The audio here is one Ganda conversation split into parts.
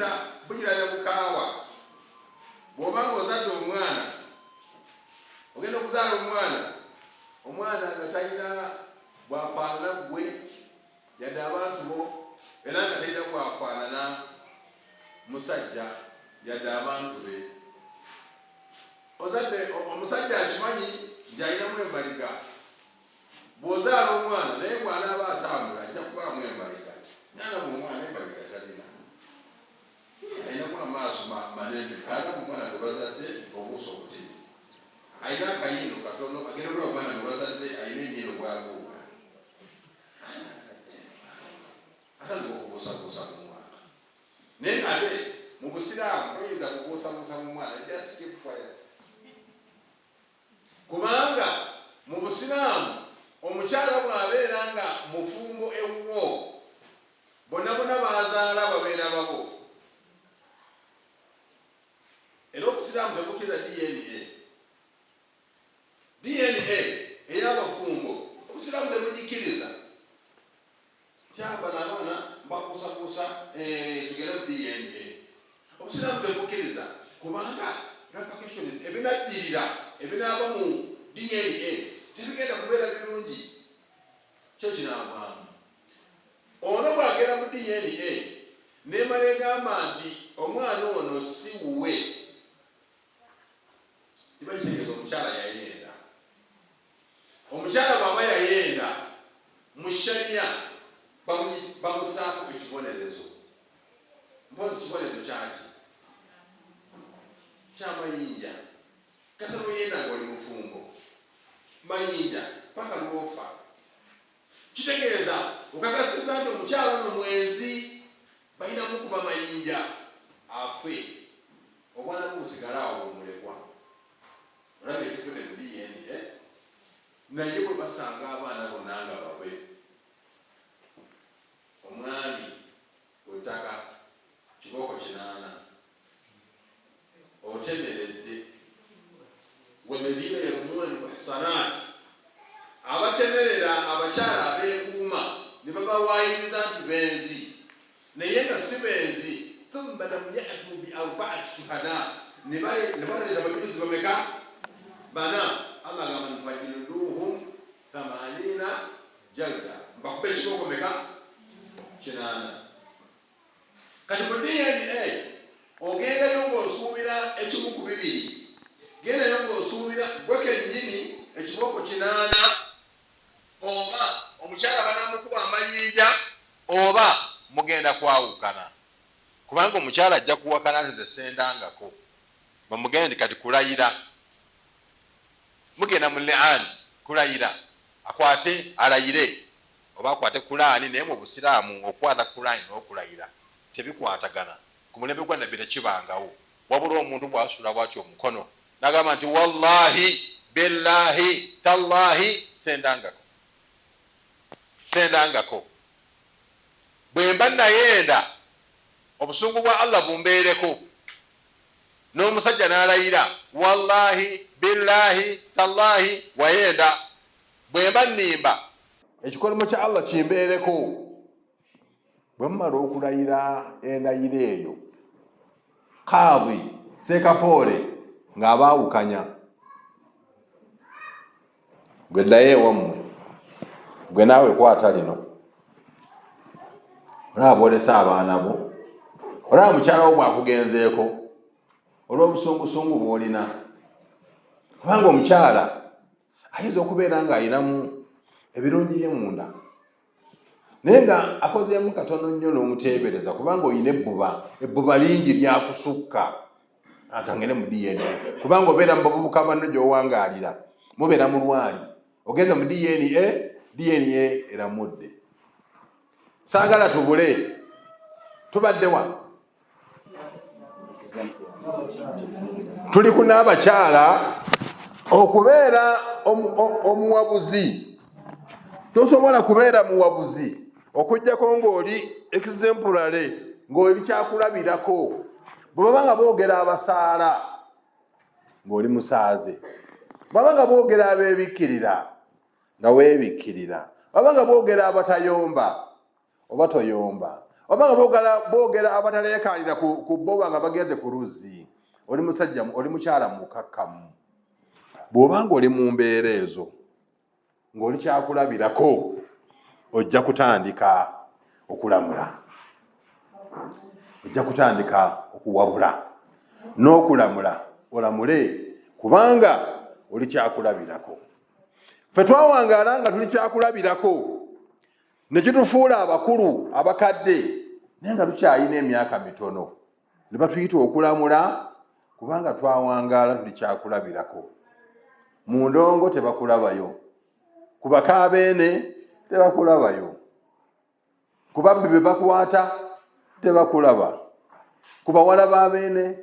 Buzira bujira ne bukaawa. Bw'oba ng'ozadde omwana, ogenda okuzaala omwana, omwana nga talina bw'afaanana ggwe yadde abantu bo, era nga talina bw'afaanana musajja yadde abantu be. Ozadde omusajja akimanyi nti alinamu embaliga. Bw'ozaala omwana naye bw'anaaba atambula ajja kubaamu embaliga. Nalaba omwana embaliga talina. Alinamu amaaso manene, alaba omwana gwe bazadde obuuso obutini. Alina akayindo katono, agenda okulaba omwana gwe bazadde alina ennyindo bw'aguuga. Atandika okubuusabuusa mu mwana. Naye ng'ate mu Busiraamu toyinza kubuusabuusa mu mwana, just keep quiet. Kubanga mu Busiraamu omukyala bw'abeera nga mufumbo ewuwo, bonna bonna b'azaala babeera babo. Era Obusiraamu tebukkiriza DNA. DNA ey'abafumbo Obusiraamu tebugikkiriza. Nti bano abaana mbakuusakuusa eh, tugende mu DNA. Obusiraamu tebukkiriza kubanga repercussions ebinaddirira ebinaava mu DNA tebigenda kubeera birungi. Kyo kinaavaamu. Ono bw'agenda mu DNA n'emala egamba nti omwana ono si wuwe, kiba kitegeeza omukyala yayenda. Omukyala bw'aba yayenda, mu Sharia bamusaako ekibonerezo. Mpozi kibonerezo kyaki? Kyamayinja. Kasita lwoyenda ng'oli mufumbo, mayinja paka lw'ofa. Kitegeeza okakasizza nti omukyala ono mwenzi, balina mukuba mayinja afe, obwana bwe busigale awo bumulekwa. Olaba ekivudde mu DNA? Naye bwe basanga abaana bonna nga babe, omwami ku ttaka kibooko kinaana otemeredde. Walladhina yarmuuna almuhsanaat, abatemerera abakyala abeekuuma ne babawaayiriza nti benzi naye nga si benzi. Thumma lam yatu bi arbaati shuhada, ne baleeta abajulizi bameka? Bana. Allah agamba nti fajliduhum thamanina jalda, mbakube ekibooko meka? 80. Kati mu DNA ogendayo ng'osuubira ekimu ku bibiri. Gendayo ng'osuubira gwe kennyini ekibooko 80, oba omukyala banamukuba amayinja, oba mugenda kwawukana. Kubanga omukyala ajja kuwakana nti nze sendangako. Bamugende nti kati kulayira. Mugenda mu li'an kulayira, akwate alayire oba akwate Kulaani, naye mu Busiraamu okukwata Kulaani n'okulayira tebikwatagana. Ku mulembe gwa Nabbi tekibangawo. Wabula omuntu bw'asitula bw'atyo omukono n'agamba nti wallahi billahi tallahi sendangako, sendangako, bwe mba nayenda obusungu bwa Allah bumbeereko, n'omusajja n'alayira wallahi billahi tallahi wayenda, bwe mba nnimba ekikolimo kya Allah kimbeereko. Bwe mumala okulayira endayiro eyo, Kadhi Sekapoole ng'abaawukanya, gwe ddayo ewammwe, gwe naawe kwata lino, olaba bw'olese abaana bo, olaba mukyala wo bw'akugenzeeko olw'obusungusungu bw'olina, kubanga omukyala ayinza okubeera ng'alinamu ebirungi bye munda naye nga akozeemu katono nnyo n'omuteebereza, kubanga olina ebbuba, ebbuba lingi lyakusukka akangende mu DNA, kubanga obeera mu bavubuka banno gy'owangaalira, mubeera mu lwali, ogenze mu DNA, DNA eramudde. Saagala tubule, tubaddewa tuli ku n'abakyala okubeera omuwabuzi. Tosobola kubeera muwabuzi okuggyako ng'oli exemplary, ng'oli kyakulabirako. Bwe baba nga boogera abasaala, ng'oli musaaze. Baba nga boogera abeebikkirira, nga weebikkirira. Baba nga boogera abatayomba, oba toyomba. Oba nga boogera abataleekaanira ku bbowa nga bagenze ku luzzi. Oli musajja, oli mukyala mukakkamu. Bw'oba ng'oli mu mbeera ezo, ng'oli kyakulabirako, ojja kutandika okulamula, ojja kutandika okuwabula n'okulamula, olamule kubanga oli kyakulabirako. Ffe twawangaala nga tuli kyakulabirako ne kitufuula abakulu abakadde, naye nga tukyalina emyaka mitono ne batuyita okulamula kubanga twawangaala tuli kyakulabirako. Mu ndongo tebakulabayo, ku bakaabeene tebakulabayo, ku babbi be bakwata tebakulaba, ku bawala ba beene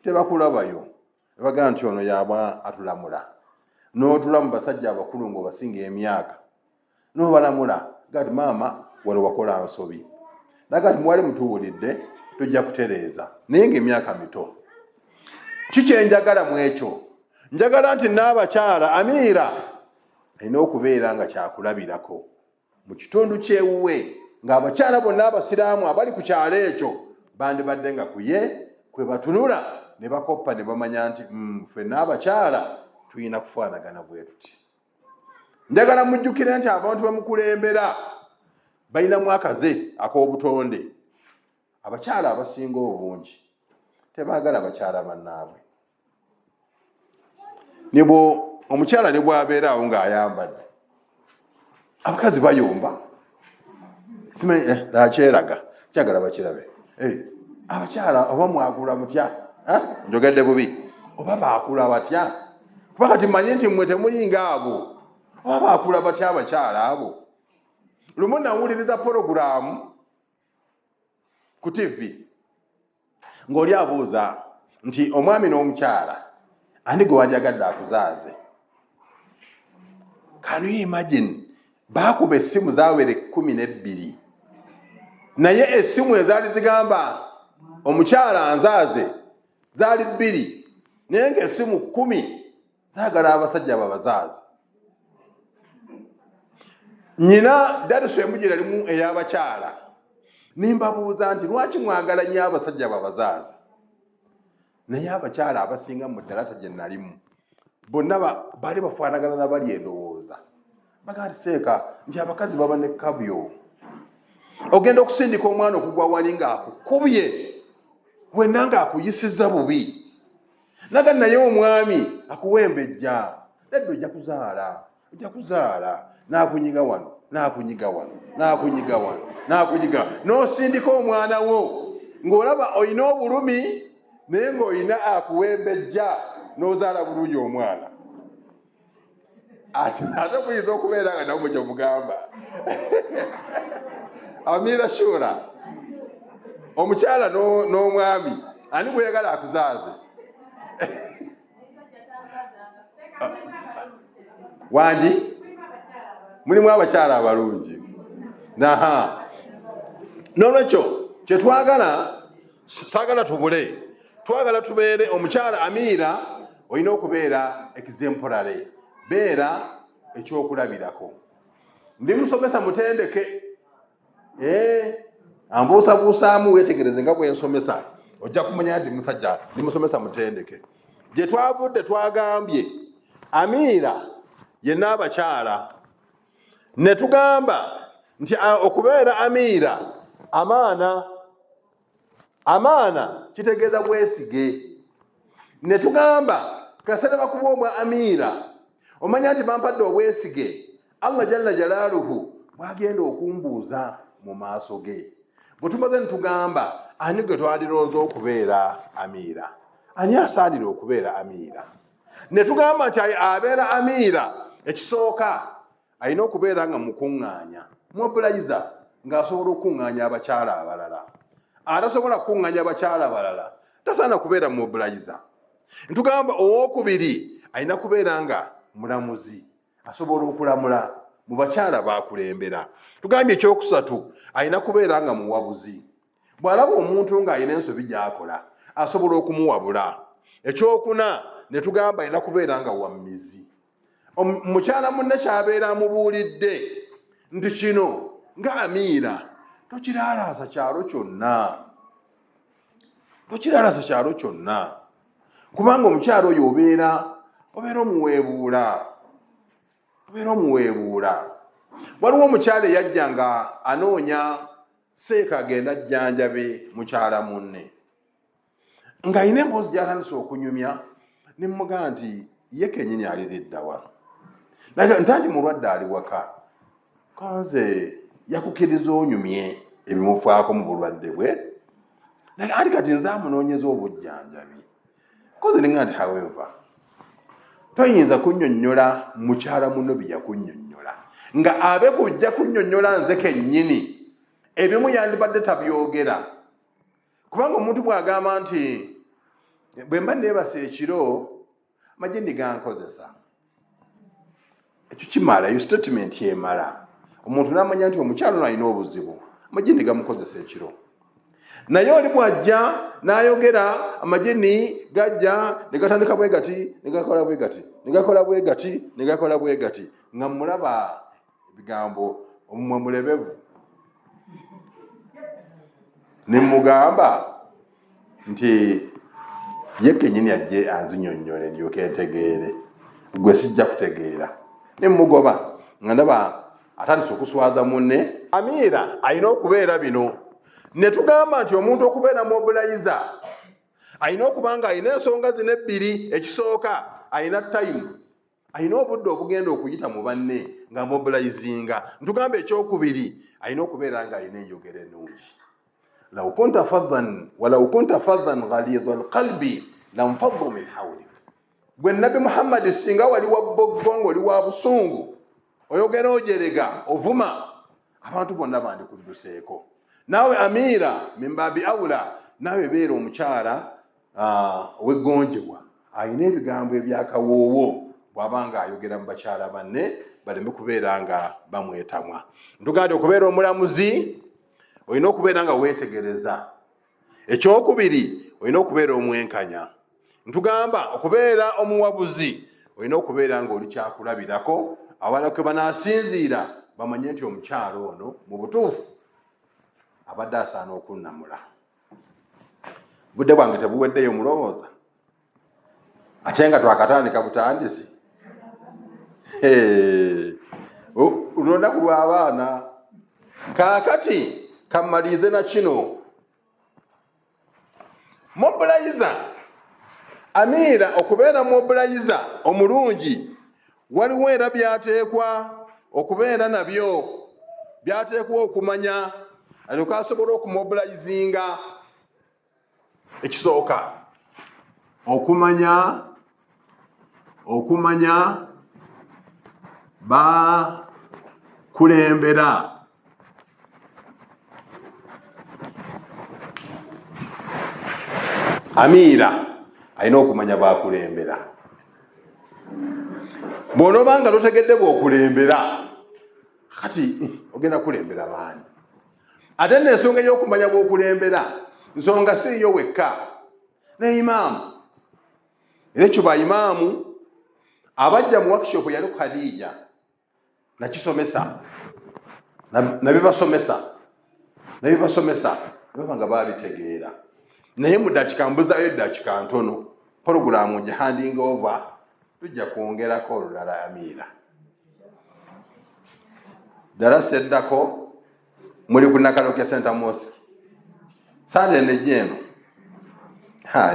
tebakulabayo. Bagamba nti ono yaba atulamula. N'otula mu basajja abakulu ng'obasinga emyaka n'obalamula, gati maama wali wakola nsobi, nagati mwali mutuwulidde tujja kutereeza, naye ng'emyaka mito. Kikyenjagala mu ekyo, njagala nti n'abakyala amiira alina okubeera nga kyakulabirako mu kitundu ky'ewuwe, ng'abakyala bonna abasiraamu abali ku kyalo ekyo bandibadde nga ku ye kwe batunula ne bakoppa ne bamanya nti ffenna abakyala tulina kufaanagana bwe tuti. Njagala mujjukire nti abantu bamukulembera balinamu akaze ak'obutonde. Abakyala abasinga obungi tebaagala bakyala bannaabwe. Nebo omukyala ne bw'abeera awo ng'ayambadde, abakazi bayomba, simanyi nakyeraga, kyagala bakirabe. Abakyala oba mwakula mutya? Njogedde bubi, oba baakula batya? Kuba kati mmanyi nti mmwe temulinga abo. Oba baakula batya abakyala abo? Lumu nawuliriza pologulaamu ku TV ng'oli abuuza nti omwami n'omukyala ani gwe wandyagadde akuzaaze? Can you imagine? Baakuba essimu zaawera 12, naye essimu ezaali zigamba omukyala nzaaze zaali 2, naye ng'essimu 10 zaagala abasajja babazaaze. Nyina dariso emu gye nalimu ey'abakyala, nimbabuuza nti lwaki mwagala nnyo abasajja babazaaze? Naye abakyala abasinga mu ddalasa gye nalimu bonna baali bafaanagana na bali endowooza. Bagamba nti seeka nti abakazi baba ne kabyo, ogenda okusindika omwana okugwa wali ng'akukubye wenna ng'akuyisizza bubi, naga naye omwami akuwembejja, nedda ojja kuzaala, ojja kuzaala, n'akunyiga wano, n'akunyiga wano, n'akunyiga wano, n'akunyiga, n'osindika omwana wo ng'olaba olina obulumi naye ng'olina akuwembejja, n'ozaala bulungi omwana. Ate muyinza okubeera nga namwe kye mugamba. Amira Shura, omukyala n'omwami ani gweyagala akuzaaze? Wangi mulimu abakyala abalungi. Naha, n'olwekyo kyetwagala, saagala tubule, twagala tubeere omukyala amiira olina okubeera exemplary, beera ekyokulabirako. Ndi musomesa mutendeke, ambuusabuusaamu, weetegereze nga bwe nsomesa, ojja kumanya ndi musajja, ndi musomesa mutendeke. Gye twavudde twagambye amiira yenna abakyala, ne tugamba nti okubeera amiira amaana, amaana kitegeeza bwesige. Ne tugamba kasera bakuba obwa amiira, omanya nti bampadde obwesige, Allah jalla jalaaluhu bwagenda okumbuuza mu maaso ge. Bwe tumaze ne tugamba ani gwe twalirooza okubeera amiira, ani asaanira okubeera amiira, ne tugamba nti abeera amiira ekisooka alina okubeera nga mukuŋŋaanya, mobilizer, ng'asobola okukuŋŋaanya abakyala abalala. Atasobola kukuŋŋaanya abakyala abalala tasaana kubeera mobilizer. Ntugamba owokubiri alina kubeera nga mulamuzi, asobola okulamula mu bakyala bakulembera. Tugambye ekyokusatu alina kubeera nga muwabuzi, bw'alaba omuntu ng'alina ensobi gy'akola asobola okumuwabula. Ekyokuna ne tugamba alina kubeera nga wammizi, mukyala munne kyabeera amubuulidde nti kino nga amiira Tokiraalaaza kyalo kyonna, tokiraalaaza kyalo kyonna, kubanga omukyalo oyo obeera omuweebuula, obeera omuweebuula. Waliwo omukyala eyajja nga anoonya seeka agenda ajjanjabe mukyala munne, ng'alina emboozi gy'atandise okunyumya, ne mmugamba nti ye kennyini aliriddawa ntanti mulwadde ali waka, kanze yakukkiriza onyumye ebimufaako mu bulwadde bwe, naye ati kati nze amunoonyeza obujjanjabi. Koze ninga nti however toyinza kunnyonnyola mukyala muno bye yakunnyonnyola nga abe kujja kunnyonnyola nze kennyini, ebimu yandibadde tabyogera, kubanga omuntu bw'agamba nti bwe mba neebasa ekiro amagye gankozesa, ekyo kimala, eyo statement emala omuntu n'amanya nti omukyalo ono alina obuzibu, amagye gamukozesa ekiro. Naye oli bw'ajja n'ayogera, amajini gajja ne gatandika bwe gati, ne gakola bwe gati, ne gakola bwe gati, ne gakola bwe gati, nga mulaba ebigambo omumwa mulebevu. Ne mugamba nti ye kennyini ajje anzinyonnyole ndyoke ntegeere, gwe sijja kutegeera. Ne mugoba nga ndaba atandise okuswaza munne. Amiira alina okubeera bino, ne tugamba nti omuntu okubeera mobilizer alina okuba nga alina ensonga zino ebbiri. Ekisooka, alina time, alina obudde obugenda okuyita mu banne nga mobilizinga. Ntugamba ekyokubiri, alina okubeera nga alina enjogera ennungi. Law kunta fadhan walaw kunta fadhan ghalidha alqalbi lanfaddu min hawlik. Gwe Nabbi Muhammadi, singa wali wa bboggo ng'oli wa busungu, oyogera ojerega, ovuma abantu, bonna bandikudduseeko. Naawe amiira mimbabi aula, naawe beera omukyala oweggonjebwa, alina ebigambo ebyakawoowo bw'aba nga ayogera mu bakyala banne, baleme kubeera nga bamwetamwa. Ntugambye okubeera omulamuzi olina okubeera nga weetegereza. Ekyokubiri, olina okubeera omwenkanya. Ntugamba okubeera omuwabuzi olina okubeera nga oli kyakulabirako, abalala kwe banaasinziira bamanye nti omukyalo ono mu butuufu abadde asaana okunnamula. Budde bwange tebuweddeyo, mulowooza ate nga twakatandika butandisi. Lunaku lw'abaana. Kaakati kammalirize na kino. Mobilizer, amiira okubeera mobilizer omulungi, waliwo era byateekwa okubeera nabyo, byateekwa okumanya alyoke asobola okumobilizinga. Ekisooka, okumanya bakulembera. Amiira alina okumanya bakulembera. Bw'onooba nga totegedde bw'okulembera, kati ogenda kulembera baani? Ate nno ensonga ey'okumanya bw'okulembera nsonga si yo wekka, ne imaamu. Era ekyo ba imaamu abajja mu workshop yali ku Khadija nakisomesa, nabibasomesa baba nga babitegeera. Naye mu dakika mbuzayo eddakika ntono, porogulamu gihanding over, tujja kwongerako olulala. Amiira, darasa eddako muli ku Nakaloke Center Mosque Sande nejja eno.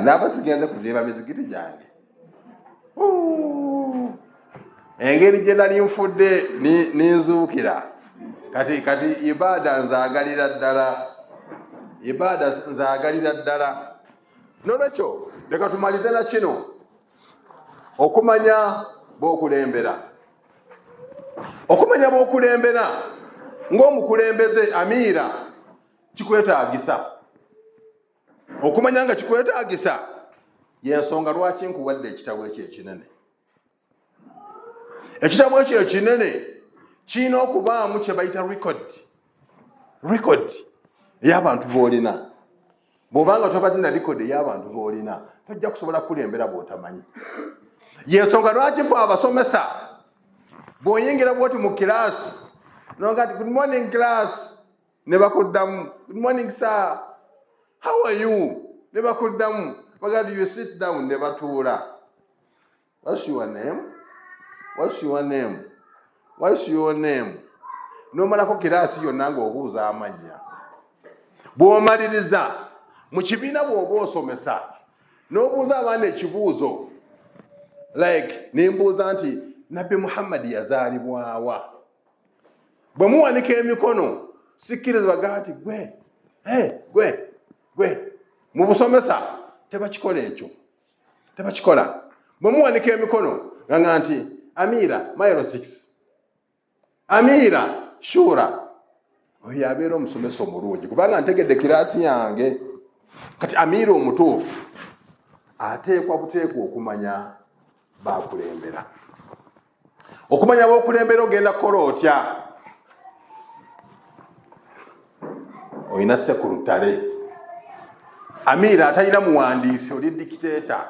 Naaba sigenze kuzimba mizikiti gyange, engeri gye nali nfudde ninzuukira kati ibaada nzaagalira ddala, ibaada nzaagalira ddala. Nolwekyo leka tumalize na kino, okumanya bw'okulembera. Okumanya bw'okulembera ng'omukulembeze amiira kikwetaagisa okumanya nga kikwetaagisa. Yensonga lwaki nkuwadde ekitabo ekyo ekinene. Ekitabo ekyo ekinene kirina okubaamu kye bayita record ey'abantu b'olina. Bw'obanga tobadde na record ey'abantu b'olina, tojja kusobola kukulembera bw'otamanyi. Yensonga lwaki fe abasomesa, bw'oyingira bwoti mu kiraasi noga nti, "Good morning, class." Ne bakuddamu, "Good morning sir, how are you?" Ne bakuddamu, bagati, "You sit down." Ne batuula. "What's your name? What's your name? What's your name?" Nomalako kiraasi yonna ng'obuuza amannya. Bw'omaliriza mu kibiina, bw'oba osomesa n'obuuza abaana ekibuuzo, like nembuuza nti, "Nabbi Muhammadi yazaalibwawa?" Bwe muwanika emikono, sikkiriza bagaa nti, "Gwe, hey, gwe, gwe." Mu busomesa tebakikola ekyo, tebakikola. Bwe muwanika emikono, ganga nti, "Amira mairo 6, Amira Shura." Oyo abeera omusomesa omulungi, kubanga ntegedde kiraasi yange. Kati amiira omutuufu ateekwa buteekwa okumanya bakulembera. Okumanya bokulembera, ogenda kukola otya? Olina sekurutale. Amiira atalina muwandiisi, oli dikiteeta.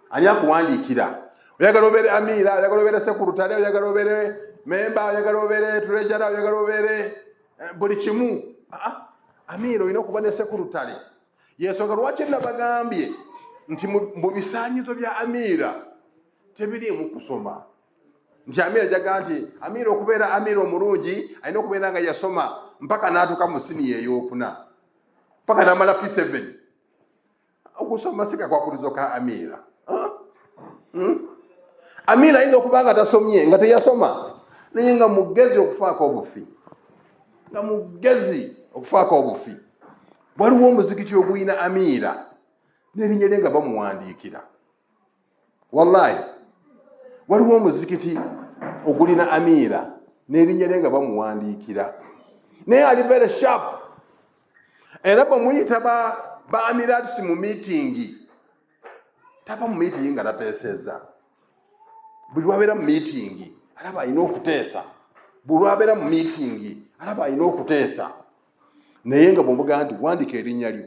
Ani akuwandiikira? Oyagala obeere amiira, oyagala obeere sekurutale, oyagala obeere memba, oyagala obeere treasurer, oyagala obeere buli kimu. Amiira olina okuba ne sekurutale. Yensonga lwaki nabagambye nti mu bisaanyizo bya amiira tebiriimu kusoma, nti amiira jaga nti amiira okubeera amiira omulungi alina okubeera nga yasoma mpaka n'atuuka mu siniya eyokuna, mpaka n'amala P7. Okusoma si kakwakulizo ka amiira. Amiira ayinza okuba nga tasomye, nga teyasoma, naye nga mugezi okufaako obufi, nga mugezi okufaako obufi. Waliwo omuzikiti ogulina amiira n'erinnya lye nga bamuwandiikira. Wallahi, waliwo omuzikiti ogulina amiira n'erinnya lye nga bamuwandiikira, naye ali very sharp. Era bwe muyita ba amiratusi mu miitingi, tava mu miitingi nga tateesezza. Buli lwabeera mu miitingi alaba alina okuteesa, buli lwabeera mu miitingi alaba alina okuteesa. Naye nga bwomugamba nti wandika erinnya lyo,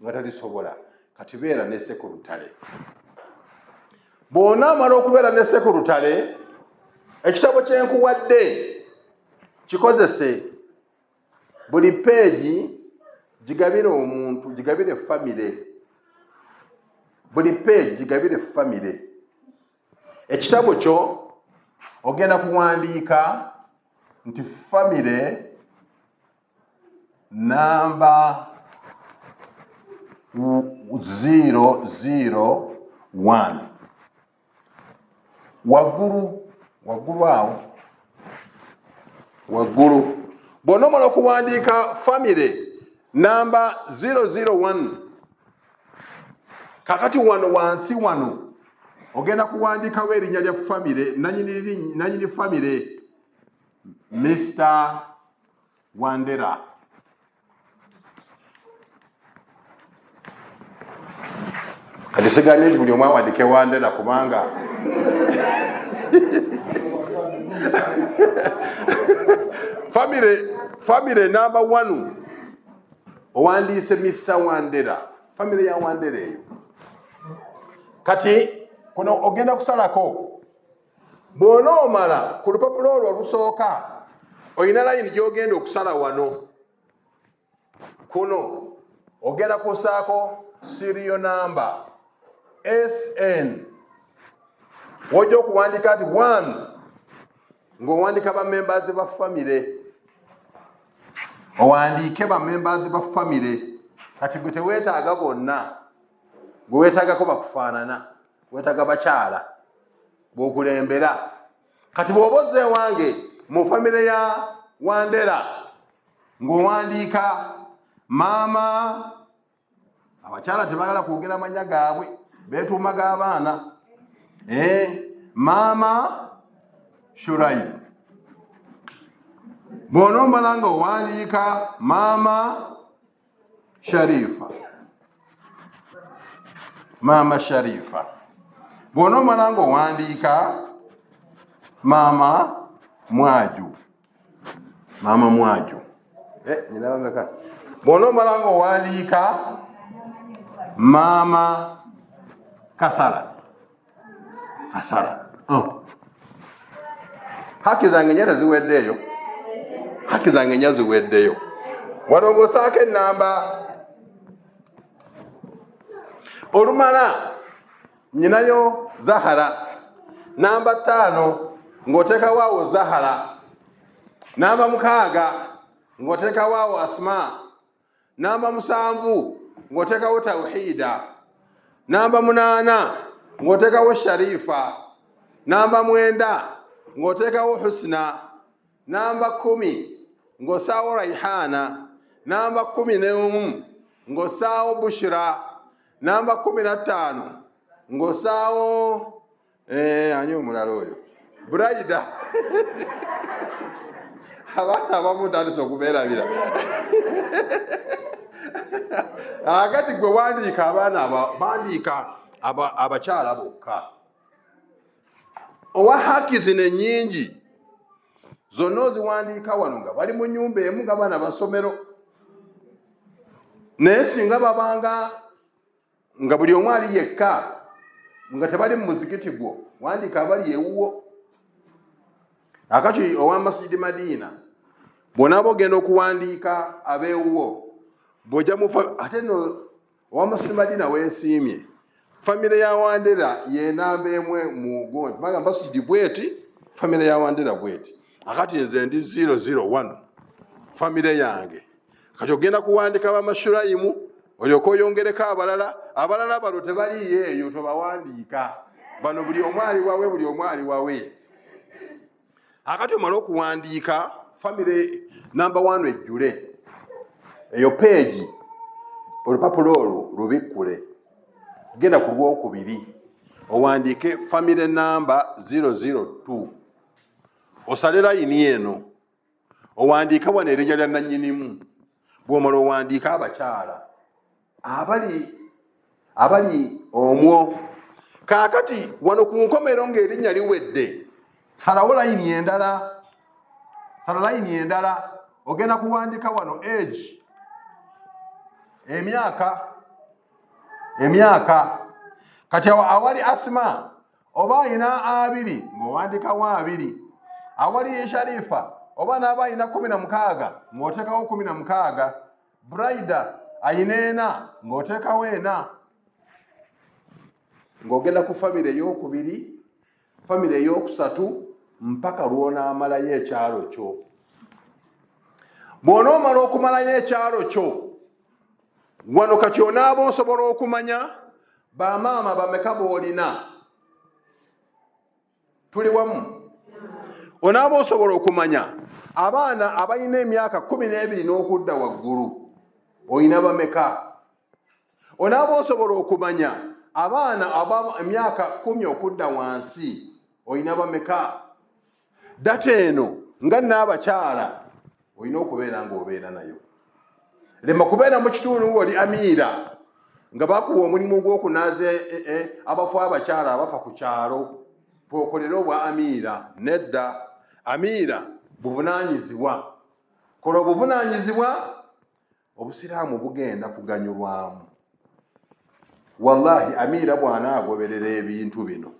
nga talisobola. Kati beera ne sekurutale. Bw'onaamala okubeera ne sekurutale, ekitabo kyenkuwadde kikozese. Buli peegi gigabire omuntu, gigabire famire. Buli peegi gigabire famire. Ekitabo kyo ogenda kuwandiika nti famire namba 001. Waggulu, waggulu awo waggulu, bw'onoomala okuwandiika famire namba 001, kakati wano wansi wano ogenda kuwandiikawo erinnya lya famire, nanyini famire, Mr Wandera. Kati siganye nti buli omu awandike Wandera, kubanga famire namba 1 owandiise Mr Wandera, famire ya Wandera eyo. Kati kuno ogenda kusalako. Bw'onoomala ku lupapula olwo olusooka, olina layini gy'ogenda okusala wano. Kuno ogenda kusaako serial number SN, wojja okuwandika nti 1, ng'owandika ba members ba famire, owandiike ba members ba famire. Kati gwe teweetaaga bonna, gwe weetaagako bakufaanana, weetaaga bakyala bw'okulembera. Kati bw'oba ozza ewange mu famire ya Wandera, ng'owandiika maama. Abakyala tebagala kwogera manya gaabwe, beetuuma g'abaana. Maama Shuraim. Bw'onoomala nga owandiika maama Sharifa, maama Sharifa. Bw'onoomala nga owandiika maama Mwaju, maama Mwaju. Nyina bameka? Bw'onoomala nga owandiika maama Kasala, Kasala. Oh. Haki zange nya teziweddeeyo, haki zange nya ziweddeyo. Wano ng'osaako ennamba. Olumala nyinayo Zahara, namba 5 ng'oteekawo awo Zahara, namba 6 ng'oteekawo awo Asma, namba 7 ng'oteekawo Tauhida, namba 8 ng'oteekawo Sharifa, namba 9 ng'oteekawo Husna, namba 10 ng'osaawo Raihana, namba 11 ng'osaawo Bushira, namba 15 ng'osaawo ani omulala oyo Buraida. Abaana abamu ntandise okubeerabira. Akati gwe wandiika abaana bandiika abakyala bokka. Owa haki zino ennyingi zonna oziwandiika wano nga bali mu nnyumba emu nga baana basomero, naye singa babanga nga buli omu ali yekka nga tebali mu muzikiti gwo, wandiika abali ewuwo. Akati owa Masjidi Madina bw'onaaba ogenda okuwandiika ab'ewuwo, bw'ojja mu ate no owa Masjidi Madina weesiimye famire ya Wandera yenamba emwe mu gundi, kubanga masjidi bweti, famire ya Wandera bweti. Akati nze ndi 001 famire yange. Kati ogenda kuwandika bamashurayimu olyoke oyongereko abalala. Abalala bano tebaliiyo eyo, tobawandiika. Bano buli omu ali wawe, buli omu ali wawe. Akati omale okuwandiika famire namba 1 ejjule eyo peegi, olupapula olwo lubikkule, genda ku lwokubiri owandiike famire namba 002, osale layini eno owandiike wano erinnya lya nannyinimu. Bw'omala owandiike abakyala abali omwo. Kaakati wano ku nkomero ng'erinnya liwedde, salawo layini endala, sala layini endala, ogenda kuwandiika wano age, emyaka. Kati awali Asma oba alina 20 ng'owandikawo 20, awali Sharifa oba n'aba alina 16 ng'oteekawo 16, Braida alina 4 ng'oteekawo 4, ng'ogenda ku famire ey'okubiri, famire ey'okusatu, mpaka lw'onaamalayo ekyalo kyo. Bw'onoomala okumalayo ekyalo kyo, wano kati onaaba osobola okumanya bamaama bameka b'olina. Tuli wamu? Onaaba osobola okumanya abaana abalina emyaka 12 n'okudda waggulu olina bameka. Onaaba osobola okumanya abaana aba emyaka 10 okudda wansi olina bameka. Data eno nga n'abakyala olina okubeera ng'obeera nayo. Lema kubeera mu kitundu ng'oli amiira nga bakuwa omulimu gw'okunaaza abafu abakyala abafa ku kyalo bw'okolera obwa amiira. Nedda, amiira buvunaanyizibwa. Kola obuvunaanyizibwa, obusiraamu bugenda kuganyulwamu. Wallahi amiira bw'anaagoberera ebintu bino,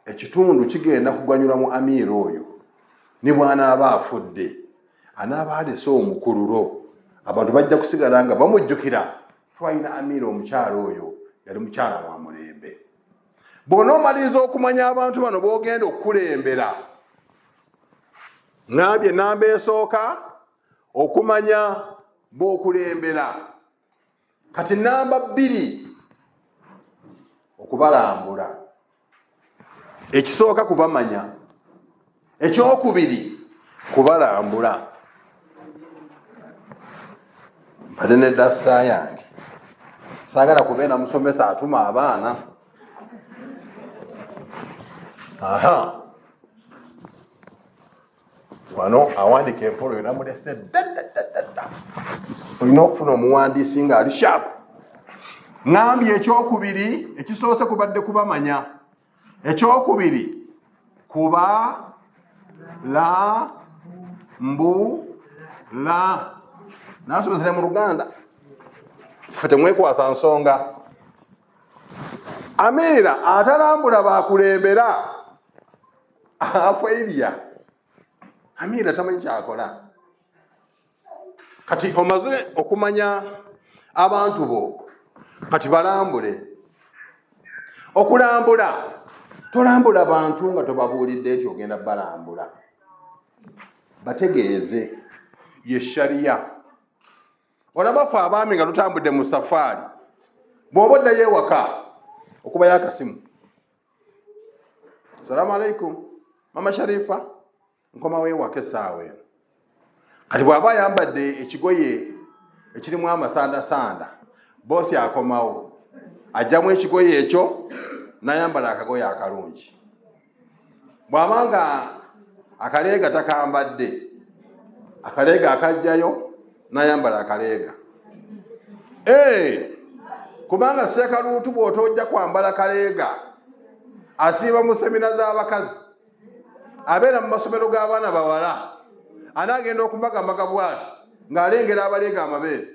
ekitundu kigenda kuganyulwa mu amiira oyo. Ne bw'anaaba afudde, anaaba alese omukululo, abantu bajja kusigala nga bamujjukira. Twalina amiira omukyala oyo, yali mukyala wa mulembe. Bw'onoomaliriza okumanya abantu bano b'ogenda okukulembera, ŋŋambye namba esooka okumanya b'okulembera. Kati namba 2 okubalambula. Ekisooka kubamanya, ekyokubiri kubalambula. Mbadde ne dasita yange, saagala kubeera musomesa atuma abaana. Aha, wano awandika empolo yona mulese ddaddaddadda. Olina okufuna omuwandiisi ng'ali sharp. Ŋŋambye ekyokubiri, ekisoose kubadde kubamanya, ekyokubiri kuba la mbu la. Nasomesere mu Luganda, ffe temwekwasa nsonga. Amiira atalambula bakulembera afairya. Amiira tamanyi kyakola. Kati omaze okumanya abantu bo, kati balambule. Okulambula, tolambula bantu nga tobabuulidde nti ogenda balambula, bategeeze ye shariya. Olaba fe abaami nga tutambudde mu safaari, bw'oba oddayo ewaka okubayo akasimu, salaamu aleikum mama Sharifa, nkomawo ewaka essaawa eno. Kati bw'aba ayambadde ekigoye ekirimu amasandasanda, boosi akomawo ajjamu ekigoye ekyo n'ayambala akagoye akalungi. Bw'aba nga akaleega takambadde, akaleega akajjayo n'ayambala akaleega. Kubanga seekaluutu bw'otojja kwambala kaleega, asiiba mu semina z'abakazi, abeera mu masomero g'abaana bawala, anaagenda okumagamaga bwati ng'alengera abaleega amabeere,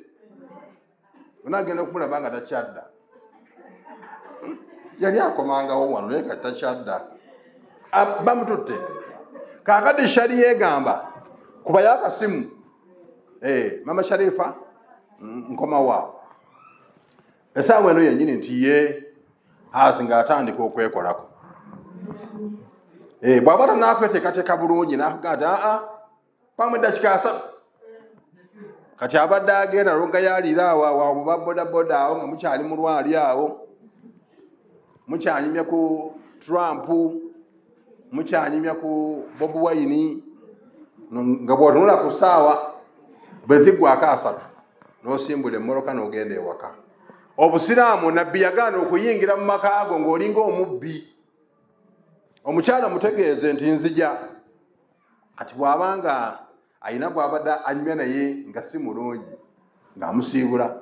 onaagenda okumulaba nga takyadda. Yali akomangawo wano naye kati takyadda, bamututte. Kaakati shali yeegamba kubayo akasimu, mama Sharifa, nkomawo esaawa eno yennyini, nti ye hasi ng'atandika okwekolako. Bw'aba tanakweteekateeka bulungi, nakugaa nti aa pamu eddakiika 30. Kati abadde agenda lwogayalira awo awo muba bodaboda awo nga mukyali mulwali awo, mukyanyumya ku Trump, mukyanyumya ku Bobi Wine, nga bw'otunula ku ssaawa bwe ziggwako 30 n'osimbula emmoloka n'ogenda ewaka. Obusiraamu, nabbi yagaana okuyingira mu maka ago ng'olinga omubbi. Omukyala mutegeeze nti nzija. Kati bw'abanga ayina gw'abadde anyumya naye nga si mulungi, ng'amusiibula,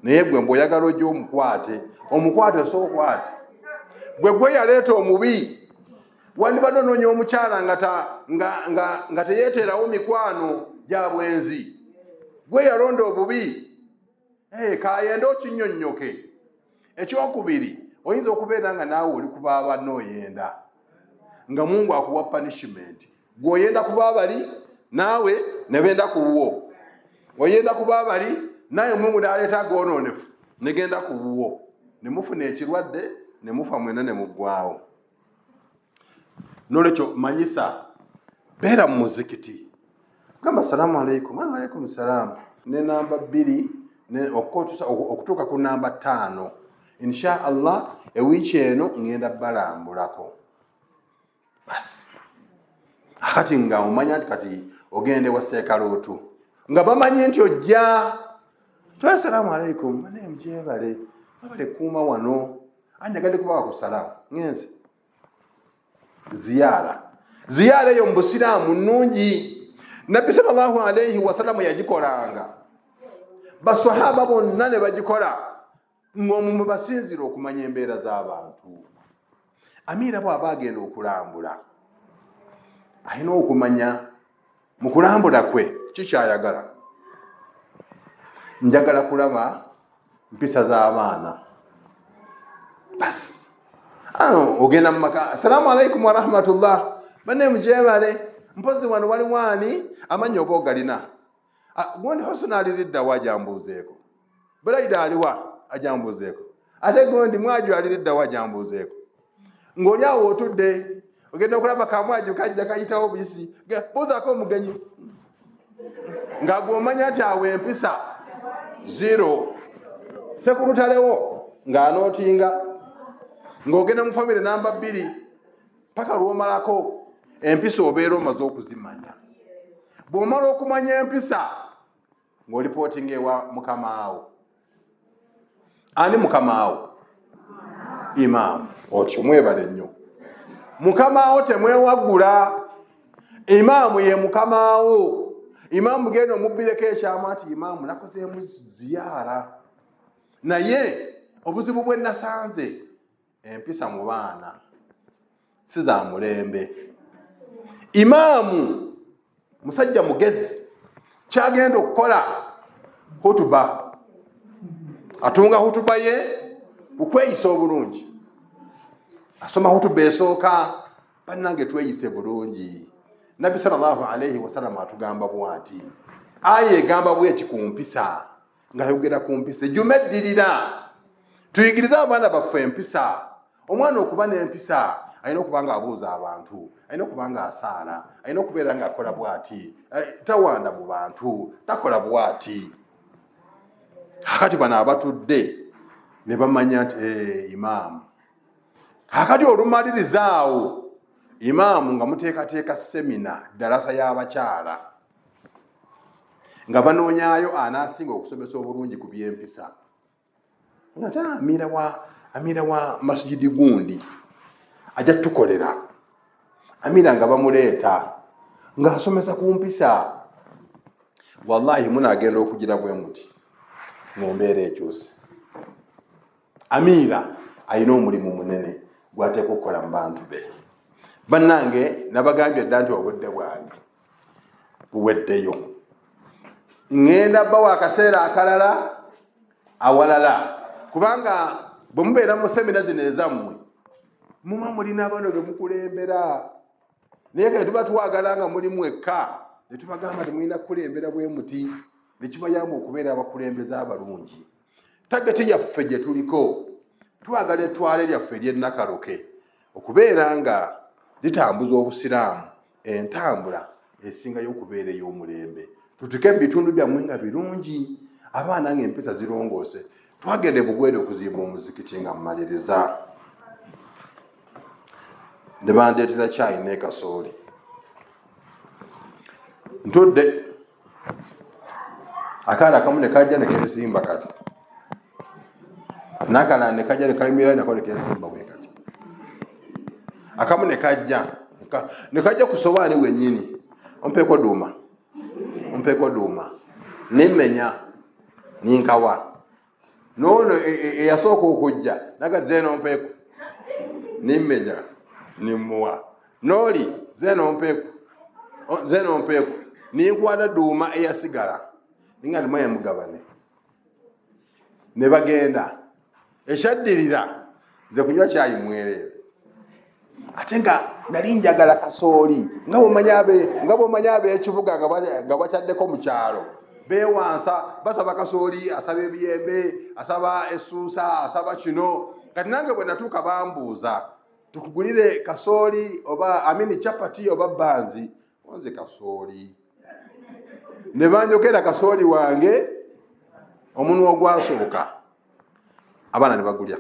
naye gwe mbw'oyagala ojja omukwate, omukwate so okwate gwe yaleeta omubi. Wandibadde onoonya omukyala nga teyeeteerawo mikwano gya bwenzi, gwe yalonda obubi. Kayende okinnyonnyoke. Ekyokubiri, oyinza okubeera nga naawe oli kuba banna oyenda, nga Mungu akuwa punishment. Gweoyenda kuba bali, naawe ne benda ku wuwo. Oyenda kuba bali, naye Mungu n'aleeta agoononefu negenda ku wuwo, ne mufuna ekirwadde ne mufa mwena ne muggwawo. Nolwekyo manyisa, beera mu muzikiti, gamba salaamu aleikum, alaikum salaamu, ne namba 2 okutuuka ku namba 5. Insha Allah ewiiki eno ngenda balambulako. Basi akati nga omanya nti kati ogende wa seekaluutu, nga bamanyi nti ojja to, assalaamu aleikum, naye mugyebale, babale kuuma wano, anjagadde kubawa ku salaamu, ngenze ziyaara. Ziyaara eyo mu busiraamu nnungi, nabbi sallallahu alaihi wasalamu yagikolanga, basahaba bonna ne bagikola, ng'omwo mwe basinzira okumanya embeera z'abantu. Amiira bw'aba agenda okulambula, alina okumanya mu kulambula kwe kikyayagala. Njagala kulaba mpisa z'abaana. Basi ogenda mu maka, assalaamu alaikum warahmatullah, banne mugyebale, mpozi wano waliwo ani amannya oba ogalina? Gundi Husuna aliriddawa ajambuuzeeko, Buraida aliwa ajambuuzeeko, ate gundi Mwaju aliriddawa ajambuuzeeko. Ng'oli awo otudde, ogenda okulaba kamwaju kajja kayitawo buyisi, buuzaako omugenyi, nga gw'omanya nti awo empisa zero. Sekulutalewo ng'anootinga, ng'ogenda mu famire namba 2 paka lw'omalako empisa, obeera omaze okuzimanya. Bw'omala okumanya empisa, ng'olipootinga ewa mukamaawo. Ani mukamaawo? Imaamu. Otyo mwebale nnyo. Mukamaawo temwewaggula, imaamu ye mukamaawo. Imaamu genda omubbireko ekyama nti imaamu nakozeemu ziyaara, naye obuzibu bwe nasanze, empisa mu baana si za mulembe. Imaamu musajja mugezi, kyagenda okukola hutuba, atunga hutuba ye kukweyisa obulungi. Asoma hutuba esooka, bannange tweyise bulungi, nabbi sallallahu alaihi wasallam atugamba bwati. Aya egamba bweti ku mpisa, ng'ayogera ku mpisa ejuma eddirira. Tuyigirize abaana baffe empisa. Omwana okuba n'empisa alina okuba ng'abuuza abantu, alina okuba ng'asaala, alina okubeera ng'akola bw'ati, tawanda mu bantu, takola bw'ati. Kakati bano abatudde ne bamanya nti imaamu. Kakati olumaliriza awo imaamu nga muteekateeka semina ddalasa y'abakyala, nga banoonyaayo anaasinga okusomesa obulungi ku by'empisa, nga tala amira wa masijidi gundi ajja tukolera amira, nga bamuleeta ng'asomesa ku mpisa. Wallahi munaagenda okugira bwe muti ng'embeera ekyuse. Amiira alina omulimu munene gwateeka okukola mu bantu be. Bannange, nabagambye dda nti obudde bwange buweddeyo, ŋŋenda bawa akaseera akalala awalala, kubanga bwe mubeera mu semina zino ezammwe muba mulina bano be mukulembera, naye kati tuba twagala nga muli mwekka ne tubagamba temulina kukulembera bwe muti, ne kibayamba okubeera abakulembeze abalungi. Tageti yaffe gye tuliko, twagala ettwale lyaffe ery'ennakaloke okubeera nga litambuza obusiraamu entambula esingayo okubeera ey'omulembe, tutuke mu bitundu byammwe nga birungi, abaana ng'empisa zirongoose. Twagenda ebugwere okuzimba omuzikiti, nga mmaliriza ne bandeetera kyayi n'ekasooli. Ntudde, akaana akamu ne kajja ne keesimba kati, n'akalala ne kajja ne kayimirira nako ne keesimba bwe kati, akamu ne kajja ne kajja ku sowaani wennyini, ompeeko duuma, ompeeko duuma, nemmenya ninkawa. Noono eyasooka okujja naga zeeno mpeeko, nimmenya nimmuwa. Nooli zeeno mpeeko, zeeno mpeeko, ninkwata duuma eyasigala ninga ndimwaye mugabane ne bagenda. Ekyaddirira nze kunywa kyayi mwereere, ate nga nali njagala kasooli, nga bwomanya ab'ekibuga nga bakyaddeko mu kyalo beewansa, basaba kasooli, asaba ebiyembe, asaba essuusa, asaba kino. Kati nange bwe natuuka bambuuza, tukugulire kasooli oba amini chapati oba banzi? Nze kasooli. Ne banjogera kasooli wange omunwa ogwasooka, abaana ne bagulya,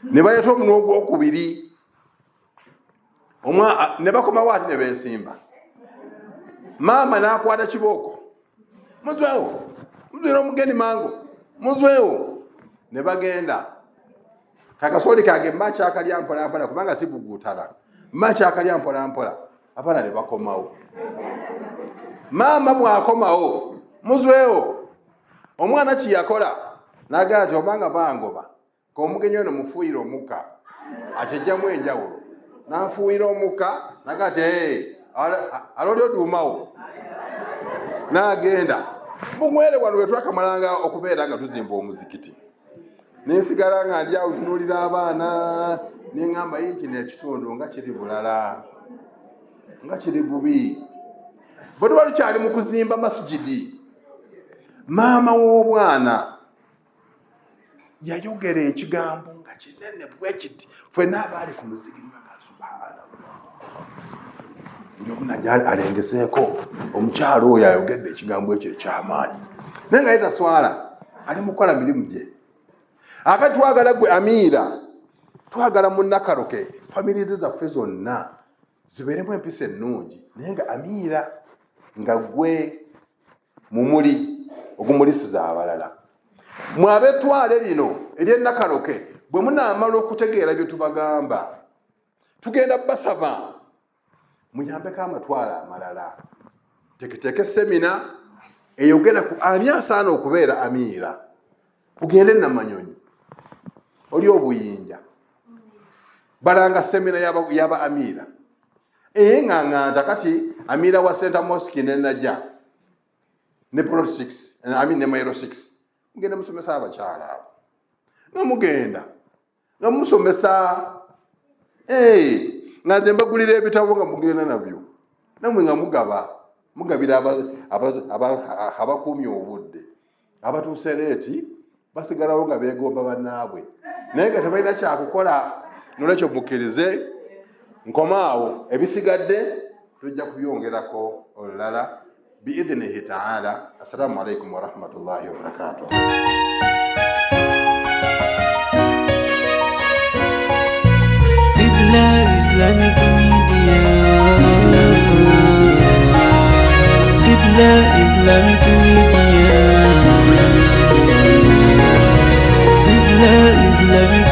ne baleeta omunwa ogwokubiri, ne bakomawo ate ne beesimba. Maama n'akwata kibooko, muzwewo, muzwera omugeni mangu, muzwewo. Ne bagenda. Kakasooli kange mba kyakalya mpolampola, kubanga siguguutala, mba kyakalya mpolampola, abaana ne bakomawo. Maama bw'akomawo, muzwewo. Omwana kiyakola n'agamba nti obanga bangoba, omugenyi ono mufuuyire omukka akyejjamu enjawulo. Nanfuuyira omukka, naga ti aloli oduumawo, n'agenda bugwere. Wano wetwakamalanga okubeera nga tuzimba omuzikiti, nensigala nga ndi awo tunuulira abaana, neŋŋamba yi kino ekitundu nga kiri bulala, nga kiri bubi. Bwe tuba tukyali mu kuzimba masijidi, maama w'obwana yayogera ekigambo nga kinene bwe kiti, ffenna abaali ku muzikiti, buli omu najja alengezeeko omukyalo oyo ayogedde ekigambo ekyo ekyamaanyi, naye nga ye taswala, ali mu kukola mirimu gye. Ate twagala gwe amiira, twagala munnakaloke famire ze zaffe zonna zibeeremu empisa ennungi, naye nga amiira nga gwe mumuli ogumulisiza abalala. Mwe ab'ettwale lino ery'ennakaloke, bwe munaamala okutegeera bye tubagamba, tugenda basaba muyambeko amatwale amalala, teketeeke semina eyogera ku ani asaana okubeera amiira. Ugende Namanyonyi, oli obuyinja, balanga semina yaba amiira eŋŋaŋŋanta. Kati amiira wa Center Mosque ne Naja ne Plot 6, I mean ne Mairo 6, mugenda musomesa abakyala abo, nga mugenda nga musomesa, nga nze mbagulira ebitabo, nga mugenda nabyo namwe nga mugaba. Mugabira abakuumye obudde, abatuuse leeti basigalawo nga beegomba bannaabwe, naye nga tebalina kyakukola. Nolwekyo mukkirize nkomaawo, ebisigadde tujja kubyongerako olulala biidhinihi taala. Assalamu alaikum warahmatullahi wabarakatuh. Qibla Islamic Media. Qibla Islamic Media. Qibla Islamic.